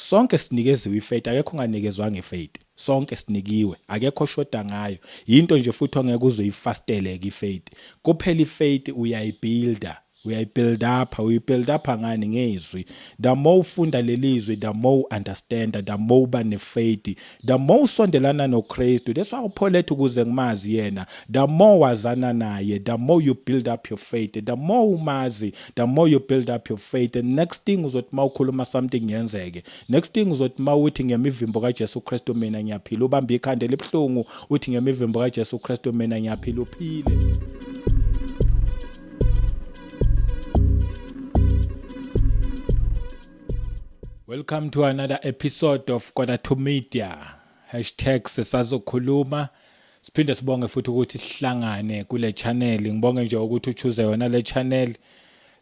Sonke sinikeziwe ifaith, akekho onganikezwanga ifaith. Sonke sinikiwe, akekho oshoda ngayo. Yinto nje futhi ongeke uze uyifastele ke ifaith. Kuphela ifaith uyayibuilda. Uyayibuild up, uyibuild up ngani? Ngezwi. The more ufunda lelizwi, the more understand, the more uba nefaith, the more usondelana noKristu. That's why uPaul ethi ukuze ngimazi yena. The more wazana naye, the more you build up your faith. The more umazi, the more you build up your faith. And next thing uzothi mawukhuluma something yenzeke. Next thing uzothi mawuthi ngemivimbo kaJesu Kristu mina ngiyaphila, ubambe ikhanda elibuhlungu uthi ngemivimbo kaJesu Kristu mina ngiyaphila, uphile. Welcome to another episode of Quarter to Media. Hashtag sisazokhuluma. Siphinde sibonge futhi ukuthi sihlangane kule channel. Ngibonge nje ukuthi uchoose yona le channel.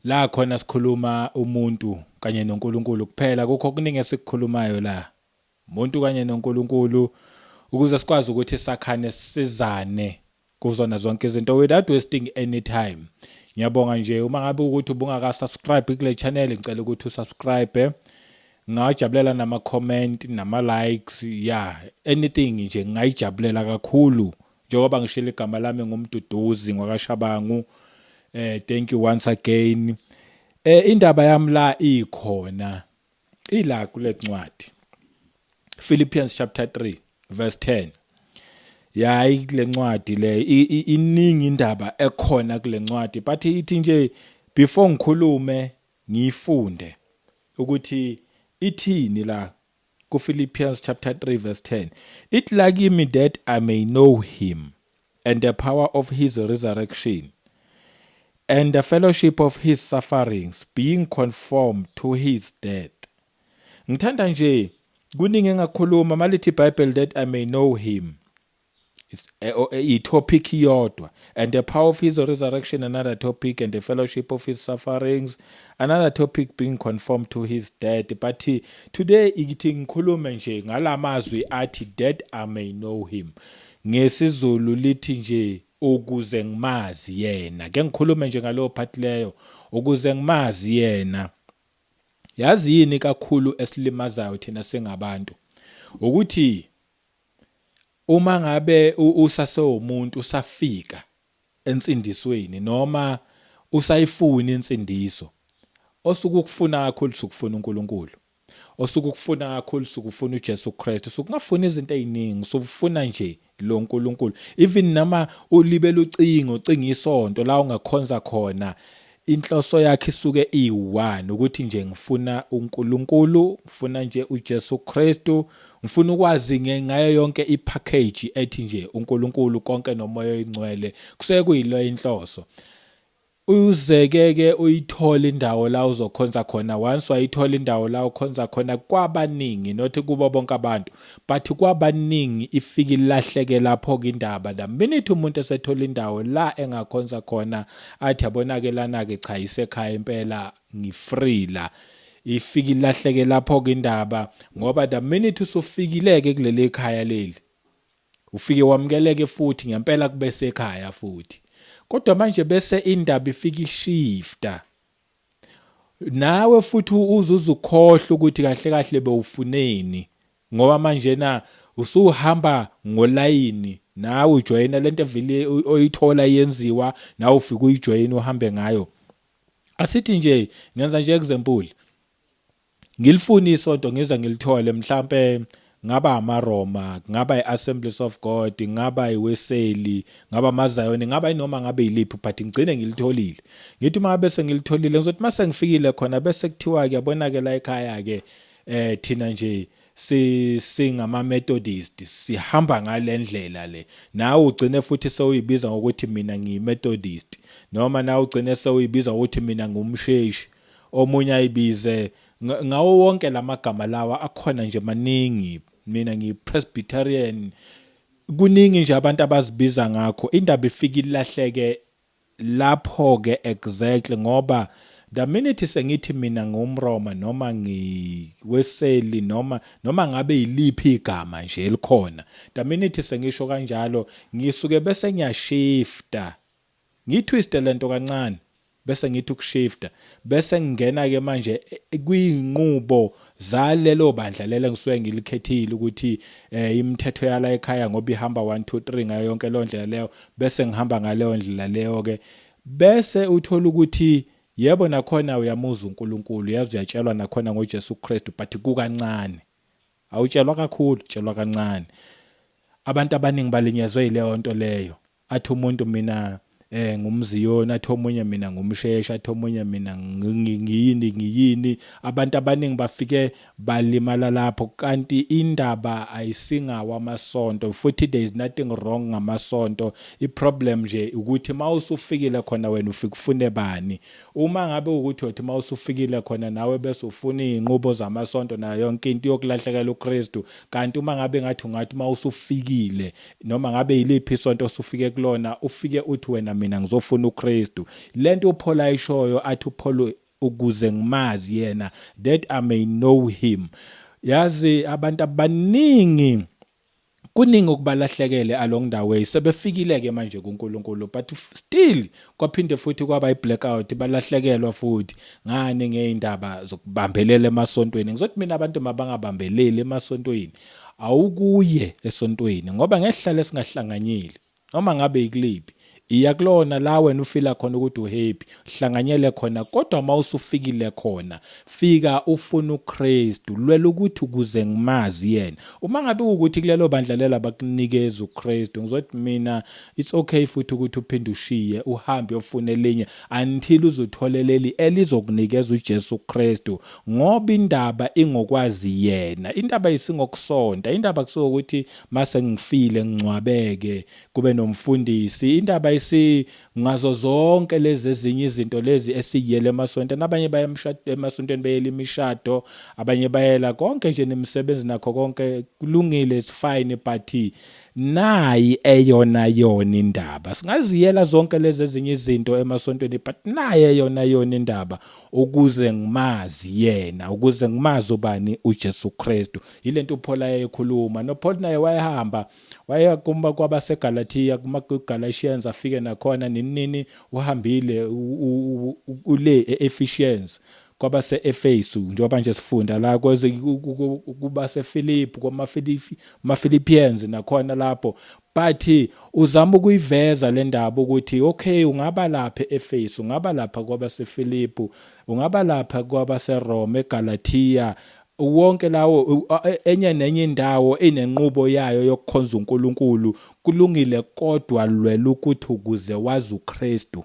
La khona sikhuluma umuntu kanye noNkulunkulu kuphela. Kukho okuningi esikukhulumayo la. Umuntu kanye noNkulunkulu ukuze sikwazi ukuthi sakhane sisizane kuzona zonke izinto without wasting any time. Ngiyabonga nje uma ngabe ukuthi ubungaka subscribe kule channel, ngicela ukuthi usubscribe. Ngajabulela nama comment nama likes, yeah, anything nje ngayijabulela kakhulu. Njengoba ngishilo igama lami nguMduduzi ngwakaShabangu. Thank you once again. Indaba yami la ikhona ila kule ncwadi. Philippians chapter 3 verse 10. Yayi kule ncwadi le iningi indaba ekhona kule ncwadi, but ithi nje before ngikhulume ngiyifunde ukuthi ithini la ku Philippians chapter 3 verse 10. It la kimi that I may know him and the power of his resurrection and the fellowship of his sufferings, being conformed to his death. Ngithanda nje kuningi engakhuluma malithi iBhayibheli that I may know him. It's a topic iyodwa, and the power of his resurrection another topic, and the fellowship of his sufferings another topic, being conformed to his death. But today ikithi ngikhulume nje ngalamazwi athi that I may know him. NgesiZulu lithi nje ukuze ngimazi yena. Ke ngikhulume nje ngalowo part leyo, ukuze ngimazi yena. Yazi yini kakhulu esilimazayo thina singabantu? Ukuthi uma ngabe usasewumuntu usafika ensindisweni noma usayifuna insindiso, osuke ukufuna kakhulu sukufuna uNkulunkulu, osuke ukufuna kakhulu sukufuna uJesu Kristu, sukungafuni izinto eziningi, sukufuna nje lo nkulunkulu. Even noma ulibela ucingo, ucinga isonto la ungakhonza khona, inhloso yakhe isuke iyi-one, ukuthi nje ngifuna uNkulunkulu, ngifuna nje uJesu Kristu, ngifuna ukwazi ngayo yonke ipackage ethi nje uNkulunkulu konke noMoya oyiNgcwele, kusuke kuyilo inhloso. Uzeke ke uyithole indawo la uzokhonza khona. Once wayithola indawo la ukhonza khona, kwabaningi, not kubo bonke abantu, but kwabaningi ifike ilahleke lapho ke indaba. The minute umuntu esethola indawo la engakhonza khona, athi yabona ke lana ke cha isekhaya impela, ngifree la, ifike ilahleke lapho ke indaba. Ngoba the minute usufikile ke kuleli khaya leli, ufike wamukeleke futhi ngempela kube sekhaya futhi. Kodwa manje bese indaba ifika ishifta, nawe futhi uzuze ukhohlwa ukuthi kahle kahle bewufuneni, ngoba manje na usuhamba ngolayini, nawe ujoyina lento evile oyithola yenziwa, nawe ufike uyijoyina uhambe ngayo. Asithi nje ngenza nje example, ngilifuna isonto ngize ngilithole, mhlambe ngaba amaRoma, ngaba iAssemblies of God, ngaba iWeseli, ngaba amaZion, ngaba inoma ngabe yiliphi, but ngigcine ngilitholile. Ngithi uma bese ngilitholile, ngizothi mase ngifikile khona bese kuthiwa ke yabona ke la ekhaya ke thina nje singama Methodist, sihamba ngalendlela le. Nawe ugcine futhi sewuyibiza ngokuthi mina ngiyiMethodist, noma nawe ugcine sewuyibiza ngokuthi mina ngumsheshi, omunye ayibize ngawo wonke lamagama lawa akhona nje maningi, mina ngiyiPresbyterian. Kuningi nje abantu abazibiza ngakho. Indaba ifike ilahleke lapho ke exactly, ngoba the minute sengithi mina ngumRoma noma ngiweseli noma ngabe yiliphi igama nje elikhona, the minute sengisho kanjalo ngisuke bese ngiyashifta, ngiyitwiste lento kancane. Bese ngithi ukushifta, bese ngingena ke manje kwinqubo zalelo bandla lelo engisuke ngilikhethile ukuthi imithetho yala ekhaya ngoba ihamba 1 2 3 ngayo yonke leyo ndlela leyo, bese ngihamba ngaleyo ndlela leyo ke. Bese uthola ukuthi yebo, nakhona uyamuzwa uNkulunkulu, yazi, uyatshelwa nakhona ngoJesu Kristu, but kukancane. Awutshelwa kakhulu, utshelwa kancane. Abantu abaningi balinyazwe yileyo nto leyo. Athi umuntu, "Mina ngumziyoni," athi omunye, "Mina ngumshesha," athi omunye, "Mina ngiyini, ngiyini." Abantu abaningi bafike balimala lapho, kanti indaba ayisingawo amasonto. Futhi there is nothing wrong ngamasonto. I-problem nje ukuthi mawusufikile khona, wena ufike ufune bani? Uma ngabe ukuthi uthi mawusufikile khona nawe bese ufuna izinqubo zamasonto nayo yonke into, yokulahlekela uKristu. Kanti uma ngabe ngathi ungathi mawusufikile, noma ngabe yiliphi isonto osufike kulona, ufike uthi wena, "Mina ngizofuna uKristu," lento uPaul ayishoyo, athi uPaul, "Ukuze ngimazi yena," that I may know him. Yazi, abantu abaningi kuningi okubalahlekele along the way. Sebefikile ke manje kuNkulunkulu, but still kwaphinde futhi kwaba i-blackout, balahlekelwa futhi. Ngani? Ngeindaba zokubambelela emasontweni. Ngizothi mina abantu mabangabambeleli emasontweni. Awukuye esontweni ngoba ngehlale singahlanganyeli noma ngabe ikuliphi. Iya kulona la wena ufila khona ukuthi uhappy, hlanganyele khona. Kodwa uma usufikile khona, fika ufuna uKristu, lwela ukuthi ukuze ngimazi yena. Uma ngabe ukuthi kulelo bandla lela bakunikeza uKristu, ngizothi mina it's okay futhi ukuthi uphinde ushiye, uhambe uyofuna elinye until uzothole leli elizokunikeza uJesu Kristu, ngoba indaba ingokwazi yena. Indaba isingokusonta, indaba kusuka ukuthi mase ngifile ngcwabeke kube nomfundisi. Indaba isi ngazo zonke lezi ezinye izinto lezi esiyele emasontweni. Abanye baya emasontweni beyela imishado, abanye bayela konke nje nemisebenzi, nakho konke kulungile, it's fine, but nayi eyona yona indaba. Singaziyela zonke lezi ezinye izinto emasontweni, but naye eyona yona indaba, ukuze ngimazi yena, ukuze ngimazi ubani? UJesu Kristu. Yilento uPaul ayekhuluma. NoPaul naye wayehamba, waya kuma kwabaseGalatia, kuma Galatians, afike nakhona nini. Uhambile ule eEphesians, kwabase-Efesu, njengoba nje sifunda la kweze kuba sePhilip, kwama-Philippians nakhona lapho. But uzama ukuyiveza le ndaba ukuthi okay, ungaba lapha eEfesu, ungaba lapha kwabaseFilipu, ungaba lapha kwabaseRome, eGalatia, wonke lawo, enye nenye indawo inenqubo yayo yokukhonza uNkulunkulu, kulungile, kodwa lwela ukuthi ukuze wazi uKristu.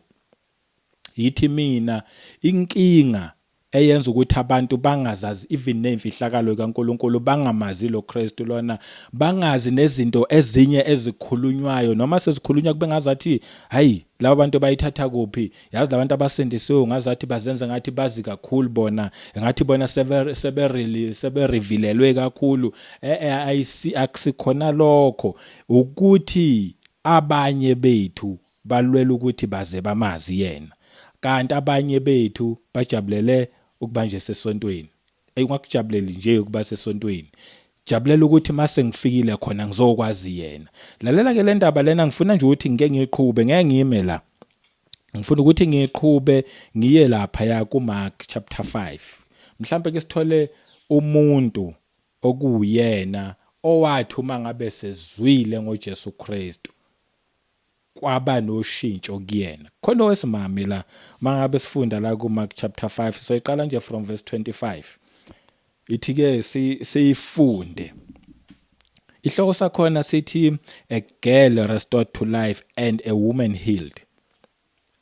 Yithi mina inkinga eyenza ukuthi abantu bangazazi even nemfihlakalo kaNkuluNkulu, bangamazi lo Kristu lona, bangazi nezinto ezinye ezikhulunywayo, noma sezikhulunywa kube ngazathi hayi, laba bantu bayithatha kuphi? Yazi, labantu abasindisiwe ngazathi bazenza ngathi bazi kakhulu bona, ngathi bona sebe seberevealelwe kakhulu. Ayisi, akusikhona lokho. Ukuthi abanye bethu balwela ukuthi baze bamazi yena, kanti abanye bethu bajabulele ukuba nje sesontweni. Ungakujabuleli nje ukuba sesontweni, jabulela ukuthi mase ngifikile khona ngizokwazi yena. Lalela ke le ndaba lena, ngifuna nje ukuthi ngike ngiqhube, ngeke ngime la. Ngifuna ukuthi ngiqhube ngiye lapha ya kuMark chapter 5. Mhlambe ke sithole umuntu okuyena owathi uma ngabe sezwile ngoJesu Kristu kwaba noshintsho kuyena. Khona owesimame la, mangabe sifunda la kuMark chapter 5, so iqala nje from verse 25. Ithi ke siyifunde. Ihloko sakhona sithi "A girl restored to life and a woman healed."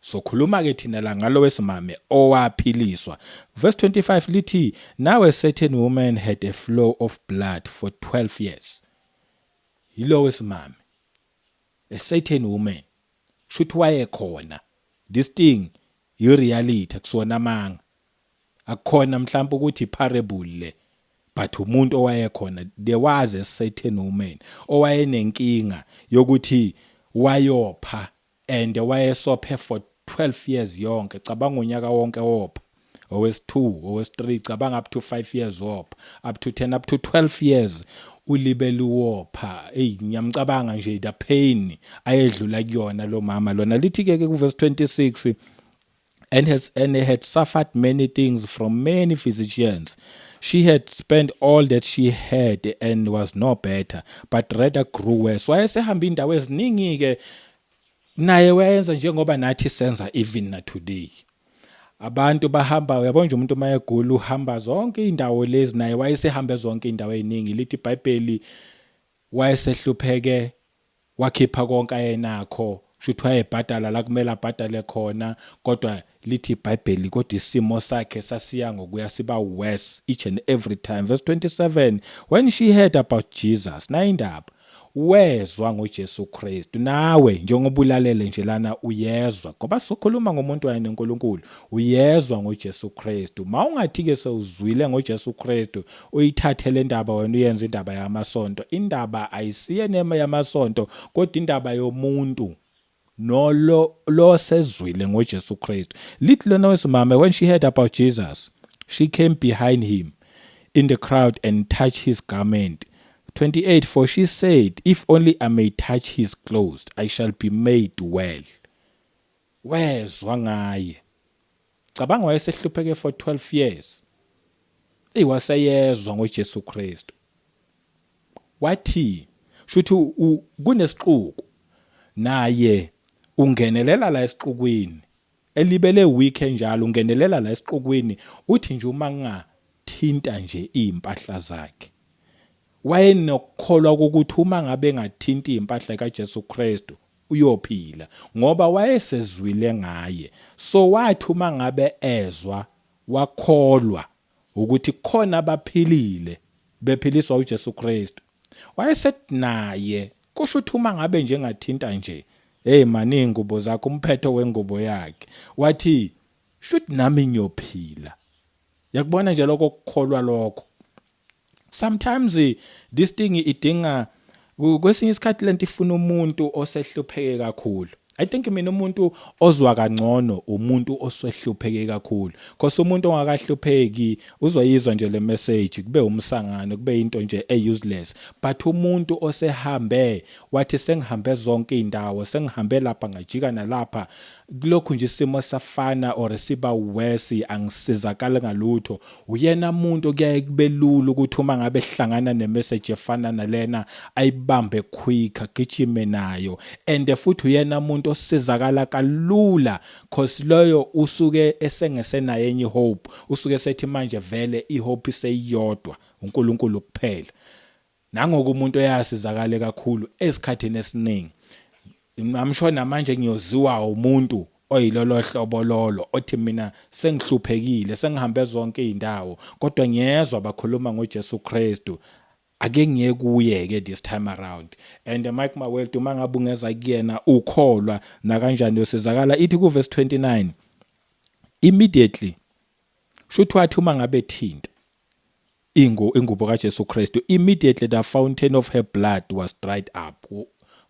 So khuluma ke thina la ngalo wesimame owaphiliswa. Verse 25 lithi, "Now a certain woman had a flow of blood for 12 years." Yilo wesimame. A certain woman. Shuthi wayekhona. This thing i reality, akusona amanga. Akukhona mhlawumbe ukuthi parable le, but umuntu owayekhona. There was a certain woman owayenenkinga yokuthi wayopha, and wayesophe for 12 years yonke. Cabanga, unyaka wonke wopha, owesi2, owesi3, cabanga up to 5 years wopha, up to 10, up to 12 years ulibele wopha. Hey, ngiyamcabanga nje, the pain ayedlula kuyona lo mama lona. Lithi ke ku verse 26. And had suffered many things from many physicians. She had spent all that she had and was no better, but rather grew worse. Wayesehamba indawo eziningi ke naye, wayenza njengoba nathi senza even na today. Abantu bahamba, uyabona nje, umuntu mayegula uhamba zonke indawo lezi, naye wayesehambe zonke indawo eziningi. Lithi iBhayibheli wayesehlupheke, wakhipha konke ayenakho, shuthi wayebhadala la kumele abhadale khona, kodwa lithi iBhayibheli kodwa isimo sakhe sasiya ngokuya siba worse each and every time. Verse 27, when she heard about Jesus, nayindaba, wezwa ngoJesu Kristu. Nawe njengoba ulalele nje lana uyezwa, ngoba sokhuluma ngomuntu waye noNkulunkulu, uyezwa ngoJesu Kristu. Mawungathi ke sewuzwile ngoJesu Kristu, uyithathe le ndaba wena uyenze indaba yamasonto. Indaba ayisiye nema yamasonto, kodwa indaba yomuntu nolo lo sezwile ngoJesu Kristu. Lithi lona wesimame, when she heard about Jesus, she came behind him in the crowd and touched his garment. 28, for she said, "If only I may touch his clothes, I shall be made well." Wezwa ngaye. Cabanga, wayesehlupheke for 12 years. Ey, waseyezwa ngoJesu Kristu. Wathi shuthi kunesixuku, naye ungenelela la esixukwini elibele week enjalo, ungenelela la esixukwini, uthi nje uma ngingathinta nje impahla zakhe. Wayenokukholwa ukuthi uma ngabe engathinta impahla kaJesu Kristu uyophila, ngoba wayesezwile ngaye. So wathi uma ngabe ezwa, wakholwa ukuthi khona abaphilile bephiliswa uJesu Kristu. Wayesethi naye kusho ukuthi uma ngabe nje engathinta nje, hey man, ingubo zakhe, umphetho wengubo yakhe, wathi shuthi nami ngiyophila. Yakubona nje lokho kukholwa lokho. Sometimes this thing idinga, kwesinye isikhathi lento ifuna umuntu osehlupheke kakhulu. I think mina umuntu ozwa kangcono umuntu osehlupheke kakhulu, because umuntu ongakahlupheki uzoyizwa nje le message kube umsangano, kube into nje e useless, but umuntu osehambe wathi sengihambe zonke indawo, sengihambe lapha ngajika nalapha, kulokhu nje isimo safana or siba worse, angisizakala ngalutho, uyena umuntu kuyaye kube lula ukuthi uma ngabe ehlangana nemessage efana nalena ayibambe quick, agijime nayo. And futhi uyena umuntu osizakala kalula, cause loyo usuke esengesenayo enye hope, usuke sethi manje vele ihope iseyodwa, uNkulunkulu kuphela. Nangoku umuntu oyasizakale kakhulu esikhathini esiningi, I'm sure namanje ngiyoziwa umuntu oyilolo hlobo lolo othi mina sengihluphekile, sengihambe zonke izindawo, kodwa ngiyezwa bakhuluma ngoJesu Kristu, ake ngiye kuye ke this time around. And Mike Maweltu, uma ngabe ungeza kuyena ukholwa, nakanjani yosizakala. Ithi ku verse 29, immediately, shuthi wathi uma ngabe thinta ingubo kaJesu Kristu, immediately the fountain of her blood was dried up,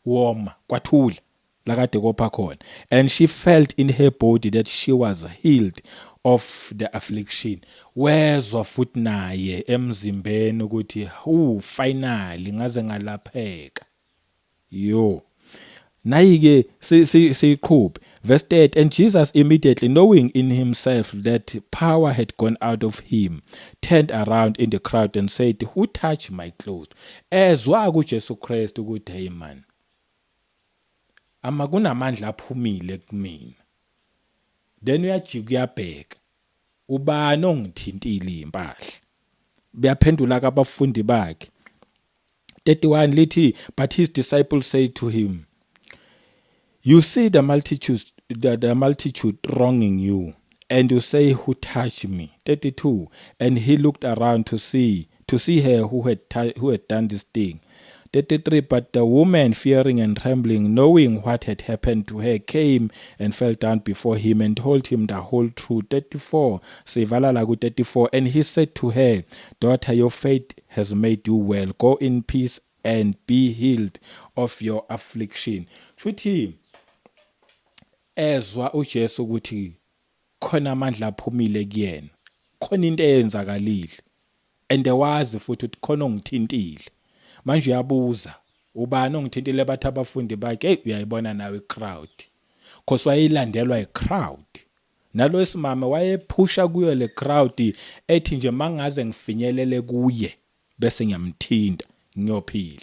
woma kwathula lakade kopha khona, and she felt in her body that she was healed of the affliction. Wezwa futhi naye emzimbeni ukuthi hu, finally ngaze ngalapheka. Yo, nayi ke siqhube. Verse 8, and Jesus, immediately knowing in himself that power had gone out of him, turned around in the crowd and said, "Who touched my clothes?" Ezwa kuJesu Kristu ukuthi hey man, ama kunamandla aphumile kumina, then uyajika uyabheka, ubani ongithintile impahla? Buyaphendula ke abafundi bakhe. 31 lithi, but his disciples said to him, "You see the multitude thronging you, and you say, 'Who touched me?'" 32, and he looked around to see her who had done this thing. 33, but the woman, fearing and trembling, knowing what had happened to her, came and fell down before him and told him the whole truth. 34, sivala la ku 34, and he said to her, "Daughter, your faith has made you well. Go in peace and be healed of your affliction." Shuthi ezwa uJesu ukuthi khona amandla aphumile kuyena, khona into eyenzakalile, and wazi futhi ukuthi khona ongithintile. Manje uyabuza, ubani ongithintile? Bathi abafundi bakhe, hey, uyayibona nawe icrowd, cause wayelandelwa icrowd. Nalo wesimame wayephusha kuyo le crowd ethi nje mangaze ngifinyelele kuye bese ngiyamthinta ngiyophila.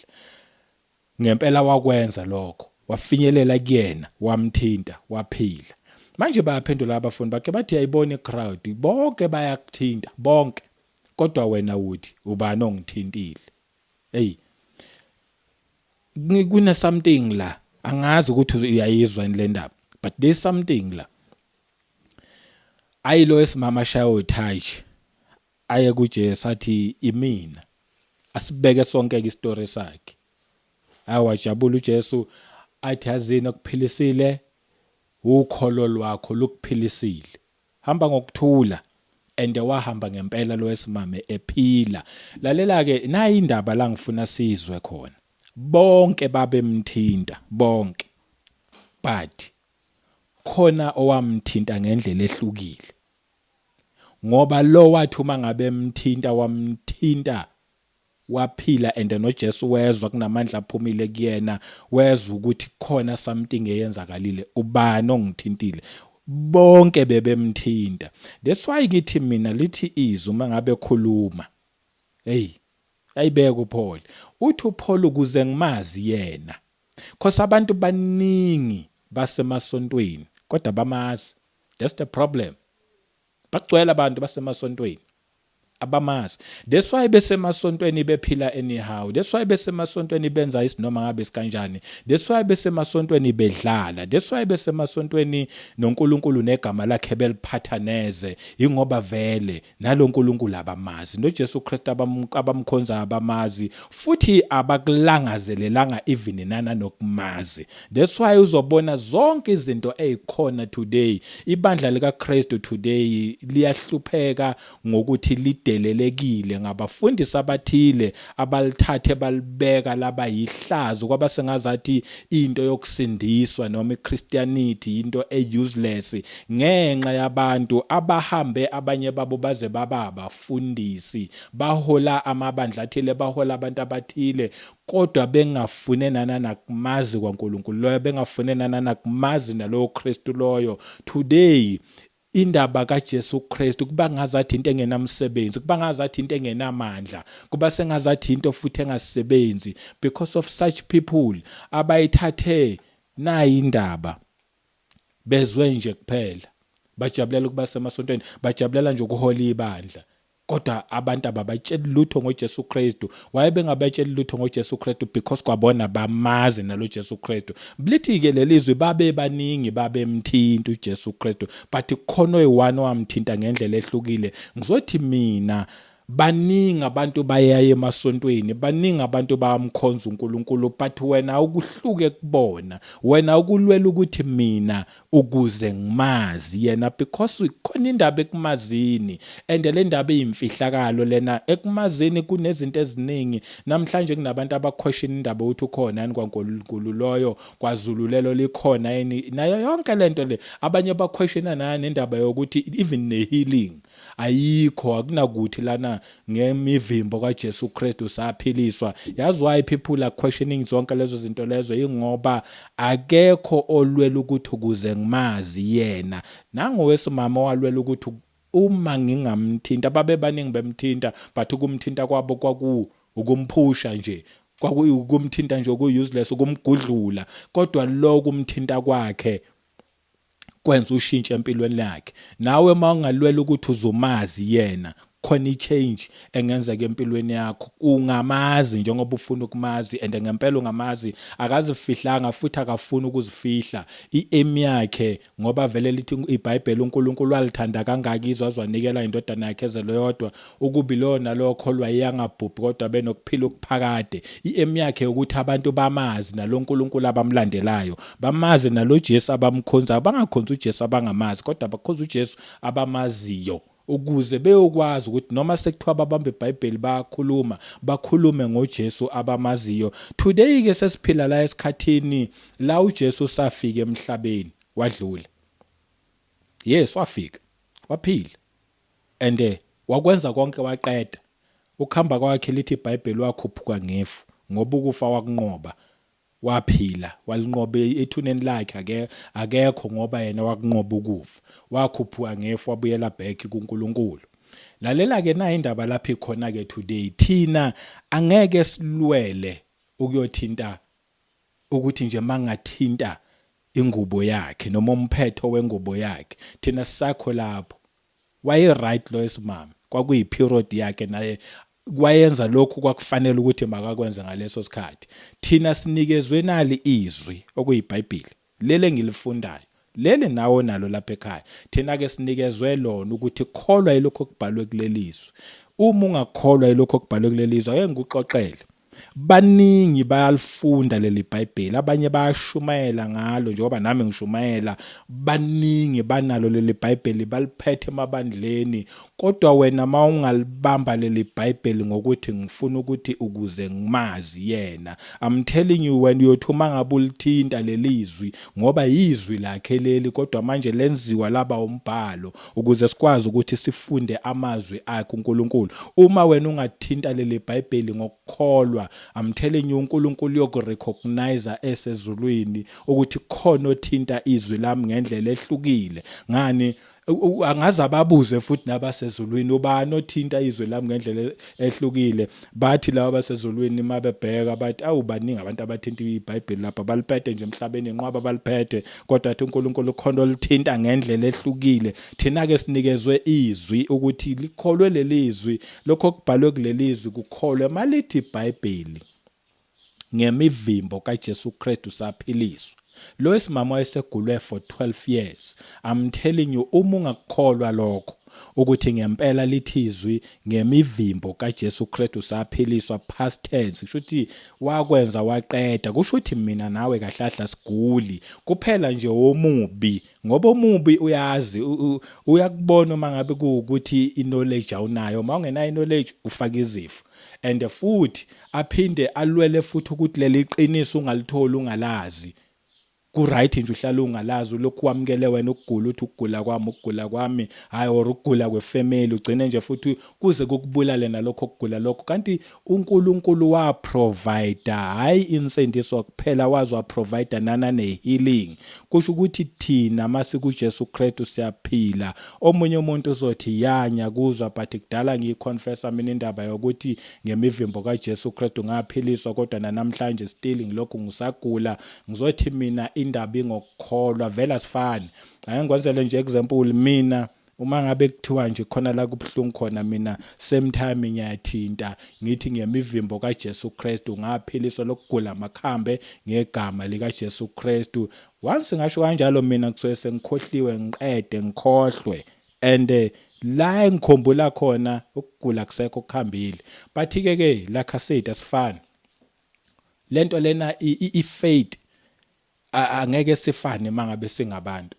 Ngempela wakwenza lokho, wafinyelela kuyena, wamthinta, waphila. Manje bayaphendula abafundi bakhe bathi yayibona icrowd, bonke bayakuthinta, bonke. Kodwa wena uthi ubani ongithintile? Hey, kune something la. Angazi ukuthi uyayizwa le ndaba, but there's something la. Ayilo esimama ashaya utouch aye kuJesu athi imina. Asibeke sonke ke isitori sakhe. Hayi wajabula uJesu athi yazini okuphilisile ukholo lwakho lukuphilisile. Hamba ngokuthula. And wahamba ngempela lo wesimame ephila. Lalela ke nayi indaba la ngifuna sizwe khona. Bonke babemthinta bonke. But khona owamthinta ngendlela ehlukile. Ngoba lo wathi uma ngabe emthinta wamthinta waphila and noJesu wezwa kunamandla aphumile kuyena wezwa ukuthi khona something eyenzakalile ubani ongithintile bonke bebemthinta. That's why ngithi mina lithi izwi uma ngabe khuluma hey ayibeke uPaul uthi uPaul ukuze ngimazi yena cause abantu baningi basemasontweni kodwa bamazi. That's the problem. Bagcwele abantu basemasontweni abamazi. That's why besemasontweni bephila anyhow. That's why besemasontweni benza isinoma ngabe sikanjani. That's why besemasontweni bedlala. That's why besemasontweni noNkulunkulu negama lakhe beliphatha neze ingoba vele naloNkulunkulu abamazi. NoJesu Kristu abamkhonza abamazi futhi abakulangazelelanga even nana nokumazi. That's why uzobona zonke izinto ezikhona today. Ibandla likaKristu today liyahlupheka ngokuthi lidelelekile ngabafundisi abathile abalithathe balibeka laba yihlazo kwaba sengazathi into yokusindiswa noma iChristianity into e-useless ngenxa yabantu abahambe abanye babo baze baba abafundisi bahola amabandla athile bahola abantu abathile kodwa bengafune nana nakumazi kwaNkulunkulu loyo bengafune nana nakumazi nalowo Kristu loyo. Today indaba kaJesu Kristu kuba ngazathi into engenamsebenzi, kuba ngazathi into engenamandla, kuba sengazathi into futhi engasebenzi because of such people abayithathe nayi indaba bezwe nje kuphela bajabulela ukuba semasontweni, bajabulela nje ukuhola ibandla kodwa abantu ababatsheli lutho ngoJesu Kristu. Wayebengabatsheli lutho ngoJesu Kristu because kwabona bamazi nalo Jesu Kristu. Blithi ke lelizwi babe baningi babemthinta uJesu Kristu, but khona oyi-one owamthinta ngendlela ehlukile. Ngizothi mina baningi abantu bayaye emasontweni, baningi abantu bayamkhonza uNkulunkulu, but wena ukuhluke kubona, wena ukulwela ukuthi mina ukuze ngimazi yena because khona indaba ekumazini and le ndaba iyimfihlakalo lena ekumazini. Kunezinto eziningi namhlanje, kunabantu abaquestion indaba ukuthi ukhona yini kwaNkulunkulu loyo, kwaZulu lelo likhona yini, nayo yonke lento le. Abanye baquestiona nendaba yokuthi even ne-healing ayikho, akunakuthi lana ngemivimbo kaJesu Kristu saphiliswa. Yazi why people are questioning zonke lezo zinto lezo? Ingoba akekho olwela ukuthi ukuze ngimazi yena. Nangowesimama owalwela ukuthi uma ngingamthinta, babe baningi bemthinta, but ukumthinta kwabo kwaku ukumphusha nje, kwakuyikumthinta nje oku-useless, ukumgudlula, kodwa lo kumthinta kwakhe kwenza ushintsho empilweni yakhe. Nawe uma ungalwela ukuthi uzomazi yena, khona i-change engenzeka empilweni yakho. Ungamazi njengoba ufuna ukumazi and ngempela ungamazi, akazifihlanga futhi akafuni ukuzifihla. I-aim yakhe ngoba vele lithi iBhayibheli uNkulunkulu walithanda kangaka izwe waze wanikela indodana yakhe ezelwe yodwa ukuba ilowo nalowo kholwa iyangabhubhi kodwa benokuphila okuphakade. I-aim yakhe ukuthi abantu bamazi nalo nkulunkulu abamlandelayo, bamazi nalo Jesu abamkhonzayo, bangakhonzi uJesu abangamazi kodwa bakhonza uJesu abamaziyo, ukuze beyokwazi ukuthi noma sekuthiwa babambe iBhayibheli bayakhuluma, bakhulume ngoJesu abamaziyo. Today ke sesiphila la esikhathini la uJesu usafika emhlabeni wadlula. Yes, wafika waphila and wakwenza konke waqeda. Ukuhamba kwakhe lithi iBhayibheli wakhuphuka ngefu ngoba ukufa wakunqoba. Waphila, walinqoba ethuneni lakhe ake akekho ngoba yena wakunqoba ukufa. Wakhuphuka ngefu wabuyela back kuNkulunkulu. Lalela ke na indaba lapha ikhona ke today. Thina angeke silwele ukuyothinta ukuthi nje mangathinta ingubo yakhe noma umphetho wengubo yakhe. Thina sisakho lapho. Waye right lo esimame. Kwakuyi period yakhe naye wayenza lokhu kwakufanele ukuthi makakwenze ngaleso sikhathi. Thina sinikezwe nali izwi okuyiBhayibheli. Leli engilifundayo. Leli nawe onalo lapha ekhaya. Thina ke sinikezwe lona ukuthi kholwa yilokho okubhalwe kulelizwi. Uma ungakholwa yilokho okubhalwe kulelizwi ake ngikuxoxele. Baningi bayalifunda leli Bhayibheli, abanye bayashumayela ngalo njengoba nami ngishumayela. Baningi banalo leli Bhayibheli baliphethe emabandleni, kodwa wena mawungalibamba leli Bhayibheli ngokuthi ngifuna ukuthi ukuze ngimazi yena. I'm telling you wena uyothi uma ngabe ulithinta lelizwi ngoba yizwi lakhe leli kodwa manje lenziwa laba umbhalo ukuze sikwazi ukuthi sifunde amazwi akhe uNkulunkulu. Uma wena ungathinta leli Bhayibheli ngokukholwa, I'm telling you uNkulunkulu uyokurecognize esezulwini ukuthi khona othinta izwi lami ngendlela ehlukile. Ngani angaze ababuze futhi nabasezulwini ubani othinta izwi lami ngendlela ehlukile. Bathi laba basezulwini mabebheka bathi awu baningi abantu abathinta iBhayibheli lapha baliphethe nje emhlabeni inqwaba baliphethe kodwa athi uNkulunkulu khona olithinta ngendlela ehlukile. Thina ke sinikezwe izwi ukuthi likholwe lelizwi, lokho okubhalwe kulelizwi kukholwe. Malithi iBhayibheli ngemivimbo kaJesu Kristu saphiliswa. Lo wesimama wayesegulwe for 12 years. I'm telling you uma ungakukholwa lokho ukuthi ngempela lithi izwi ngemivimbo kaJesu Kristu saphiliswa past tense kusho ukuthi wakwenza waqeda kusho ukuthi mina nawe kahlahla siguli kuphela nje omubi ngoba omubi uyazi uyakubona uma ngabe kuwukuthi iknowledge awunayo uma ungenayo knowledge ufaka izifo and futhi aphinde alwele futhi ukuthi leli qiniso ungalitholi ungalazi. Ku right nje uhlale ungalazi ulokhu wamukele wena ukugula uthi ukugula kwami ukugula kwami hayi or ukugula kwefamily ugcine nje futhi kuze kukubulale nalokho kugula lokho kanti uNkulunkulu wa provide hayi insindiso kuphela waze wa provide nana ne healing kusho ukuthi thina masikuJesu Kristu siyaphila omunye umuntu uzothi ya ngiyakuzwa but kudala ngiyiconfessa mina indaba yokuthi ngemivimbo kaJesu Kristu ngaphiliswa kodwa nanamhlanje still ngilokhu ngisagula ngizothi mina indaba ingokukholwa vele asifani ake ngikwenzele nje example mina uma ngabe kuthiwa nje khona la kubuhlungu khona mina same time ngiyathinta ngithi ngemivimbo kaJesu Kristu ngaphiliswa lokugula makhambe ngegama likaJesu Kristu once ngasho kanjalo mina kusuke sengikhohliwe ngiqede ngikhohlwe and la engikhumbula khona ukugula kusekho kuhambile but ke ke like I said asifani lento lena i-faith angeke sifane mangabe singabantu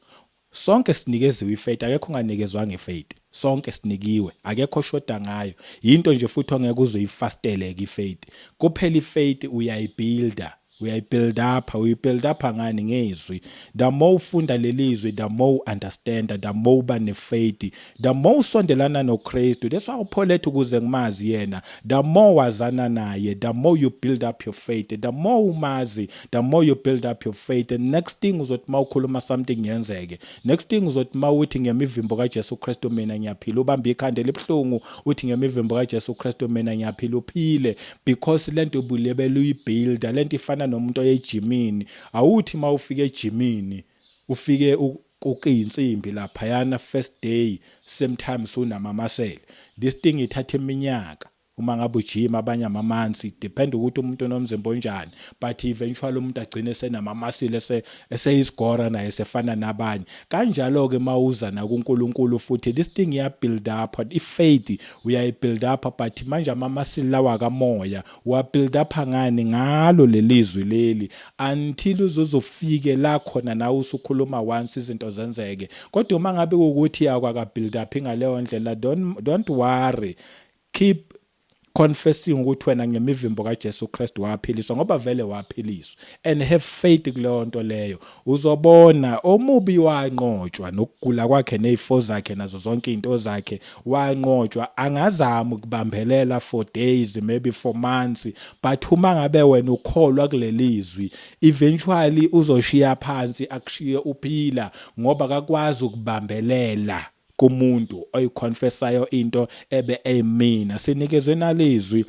sonke sinikeziwe ifaith akekho onganikezwanga ifaith sonke sinikiwe akekho oshoda ngayo yinto nje futhi ongeke uzoyifastele ke ifaith kuphela ifaith uyayibuilda uyayibuild up uyibuild up ngani ngezwi the more ufunda lelizwi the more understand the more uba nefaith the more usondelana noKristu that's why uPaul ethi ukuze ngimazi yena the more wazana naye the more you build up your faith the more umazi the more you build up your faith and next thing uzothi mawukhuluma something yenzeke next thing uzothi mawuthi ngemivimbo kaJesu Kristu mina ngiyaphila ubamba ikhanda elibuhlungu uthi ngemivimbo kaJesu Kristu mina ngiyaphila uphile because lento ubulebela uyibuilda lento ifana nomuntu oyejimini awuthi mawufika ejimini ufike kukiyinsimbi laphayana first day same time sunamamasele this thing ithatha iminyaka uma ngabe ujima abanye amamansi depend ukuthi umuntu unomzimba onjani but eventually umuntu agcine senamamasile eseyisigora naye sefana nabanye kanjalo ke mawuza nakuNkulunkulu futhi this thing iya build up ifaith uyayi build up but manje amamasile lawa kamoya wa build up ngani ngalo lelizwi leli until uzozofike la khona nawe usukhuluma once izinto zenzeke kodwa uma ngabe ukuthi akwaka build up ngaleyo ndlela don't worry keep Confessing ukuthi wena ngemivimbo kaJesu Kristu waphiliswa, ngoba vele waphiliswa, and have faith kuleyo nto leyo. Uzobona omubi wanqotshwa, nokugula kwakhe nezifo zakhe nazo zonke izinto zakhe wanqotshwa. Angazama ukubambelela for days, maybe for months, but uma ngabe wena ukholwa kulelizwi, eventually uzoshiya phansi, akushiye uphila, ngoba akakwazi ukubambelela kumuntu oyiconfessayo into ebe eyimina. Sinikezwe nalizwi.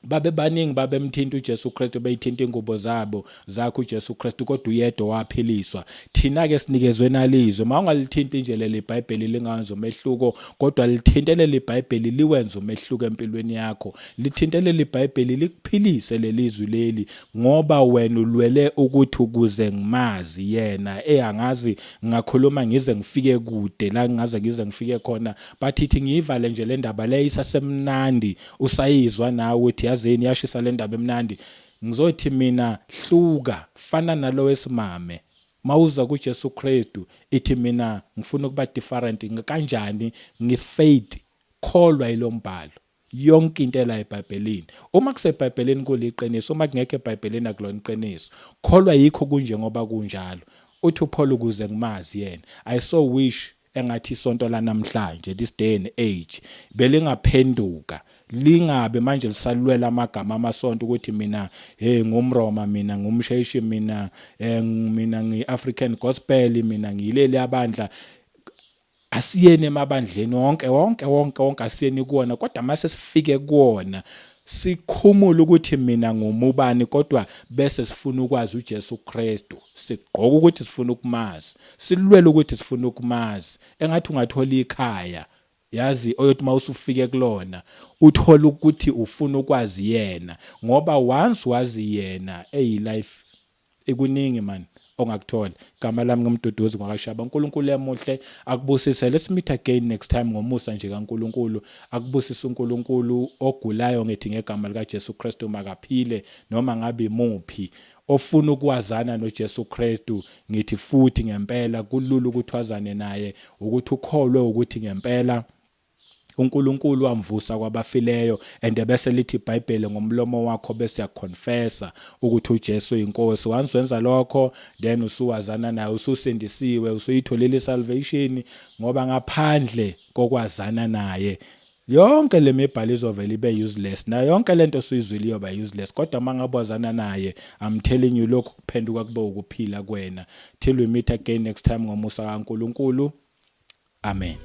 Babe baningi babemthinta uJesu Kristu, beyithinta ingubo zabo zakhe uJesu Kristu, kodwa uyedwa waphiliswa. Thina ke sinikezwe nalizwi. Mawungalithinti nje leli iBhayibheli, lingawenza umehluko, kodwa lithinte leli iBhayibheli, liwenza umehluko empilweni yakho. Lithinte leli iBhayibheli, likuphilise lelizwi leli, ngoba wena ulwele ukuthi ukuze ngimazi yena. Eyangazi ngingakhuluma ngize ngifike kude la ngingaze ngize ngifike khona, but ithi ngiyivale nje le ndaba le isasemnandi. Usayizwa nawe ukuthi yazini yashisa le ndaba emnandi. Ngizothi mina hluka, fana nalo wesimame. Mawuza kuJesu Kristu, ithi mina ngifuna ukuba different kanjani? Ngifaith, kholwa yilombhalo. Yonke into ela eBhayibhelini, uma kuseBhayibhelini kuliqiniso, uma kungekho eBhayibhelini akulona iqiniso. Kholwa yikho kunjengoba kunjalo. Uthi uPaul, ukuze ngimazi yena. I so wish engathi isonto lanamhlanje, this day and age, belingaphenduka, lingabe manje lisalwela amagama amasonto ukuthi mina, hey, ngumRoma, mina ngumsheshi, mina mina ngi-African Gospel, mina ngiyileli abandla. Asiyeni emabandleni wonke wonke wonke wonke, asiyeni kuwona, kodwa mase sifike kuwona sikhumule ukuthi mina ngumubani, kodwa bese sifuna ukwazi uJesu Kristu, sigqoka ukuthi sifuna ukumazi, silwele ukuthi sifuna ukumazi. Engathi ungathola ikhaya, yazi, oyothi mawusufike kulona uthola ukuthi ufuna ukwazi yena, ngoba once wazi yena, eyi, life ikuningi man ongakuthola. Igama lami nguMduduzi ngwakaShaba. uNkulunkulu emuhle akubusise. Let's meet again next time ngomusa nje kaNkulunkulu. Akubusise uNkulunkulu. Ogulayo ngithi ngegama likaJesu Kristu makaphile, noma ngabe imuphi ofuna ukwazana noJesu Kristu. Ngithi futhi ngempela kulula ukuthi wazane naye, ukuthi ukholwe ukuthi ngempela uNkulunkulu wamvusa kwabafileyo, and bese lithi iBhayibheli ngomlomo wakho bese uyaconfessa ukuthi uJesu uyinkosi. Once wenza lokho, then usuwazana naye, ususindisiwe, usuyitholile isalvation, ngoba ngaphandle kokwazana naye yonke le mibhalo izovela ibe useless, nayo yonke lento osuyizwile iyoba useless. Kodwa mangabe wazana naye, I'm telling you, lokhu kuphenduka kube ukuphila kuwena. Till we meet again next time ngomusa kaNkulunkulu, amen.